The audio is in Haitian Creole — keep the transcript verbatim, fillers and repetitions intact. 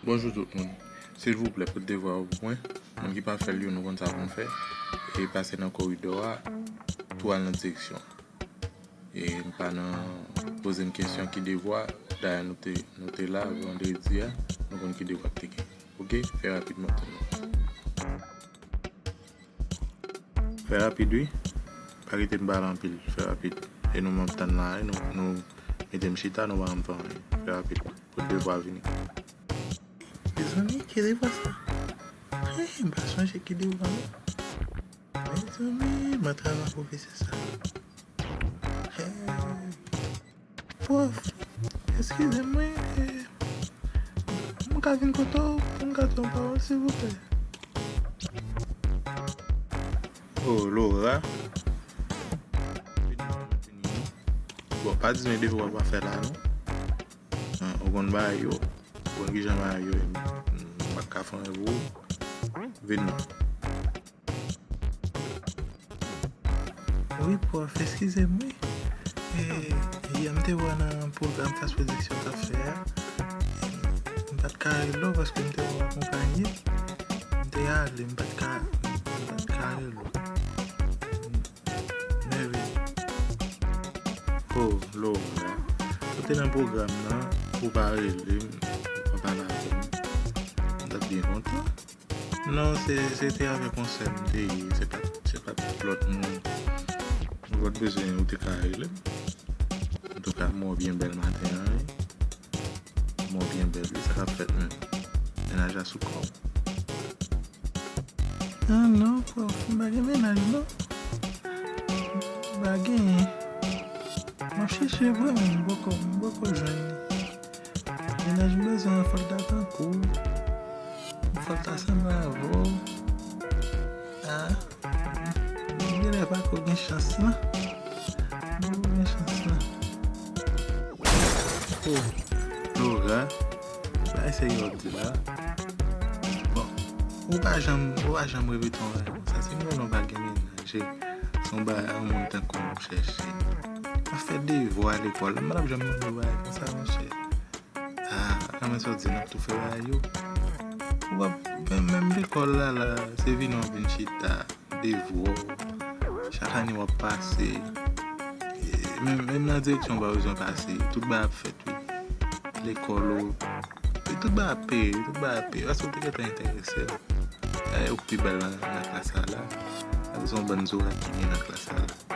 Bonjou tout moun. Silvouplè, pote devwa yo pou mwen. Moun ki pa fè l yo, nou konn sa pou n fè. E pase nan koridò a, tou al nan direksyon. E m pa nan poze m kesyon ki devwa, dayè nou te, nou te la vandredi a, nou konn ki devwa k te gen. Oke? Fè rapid, m ap tann nou. Fè rapid, wi. Pa kite m pale anpil. Fè rapid. E nou menm tann la, wi. Nou, nou mete m chita, nou pa janm fè anyen. Fè rapid. Pote devwa vini. Mezanmi, ki devwa sa? Hey, m pa sonje ki devwa, non. Mezanmi, mwen travay pwofesè sa. Hey. Pwòf, eskize m, wi, e, m ka vin kote w pou m ka di yon pawòl, silvouplè? Oh, Laura. Bon, pa di m devwa w ap fè la, non. Ou konn bagay yo. Ou konn kijan bagay yo ye. M pa ka fè anyen pou ou. Vin non. Wi, pwòf, eskize m, wi. E, yè m te wè nan pwogram Fast Production t ap fè a. M pa t ka rele w paske m te wè w akonpaye. M te ale, m pa t ka, m pa t ka rele w. Mèvi. Oh, Laura, ou te nan pwogram nan, ou pa rele m, ou pa pale avè m. M t ap byen kontan. Non, se, se te avèk yon sè m te ye, se pa, se pa t lòt moun. Ou pa t bezwen, ou te ka rele m. Antouka, m wè w byen bèl maten an, wi. M wè w byen bèl, wi, sa k ap fèt menm? Mennaj la sou kò w. Ah non, pwòf, m pa gen mennaj, non. M pa genyen. M ap chèche vre, men m poko, m poko jwenn li. Mennaj m bezwen, fòk ta tankou w. Fòk ta sanble avè w. Ah, m genlè pako gen chans, non. M pako gen chans, non. Oh, Laura, bagay serye w ap di la. Bon, ou pa janm, ou pa janm repete yon bagay konsa. Si m konnen w pa gen mennaj, se yon bagay yon moun tankou m ap chèche. M ap fè devwa lekòl. M pa t ap janm mande w bagay konsa, monchè. Ah, renmen sa w di, n ap tou fè bagay yo. Ou p ap, menm, menm lekòl la, la, se vini w ap vin chita. Devwa w. Chak ane w ap pase. E, menm, menm nan direksyon w pa bezwen pase. Tout bagay ap fèt, wi. Lekòl ou. E tout bagay ap peye, tout bagay ap peye. Paske w te gentan enterese w. Dayè, ou pi bèl nan, nan klas la, la. Ak yon bann zorat ki gen nan klas la, la.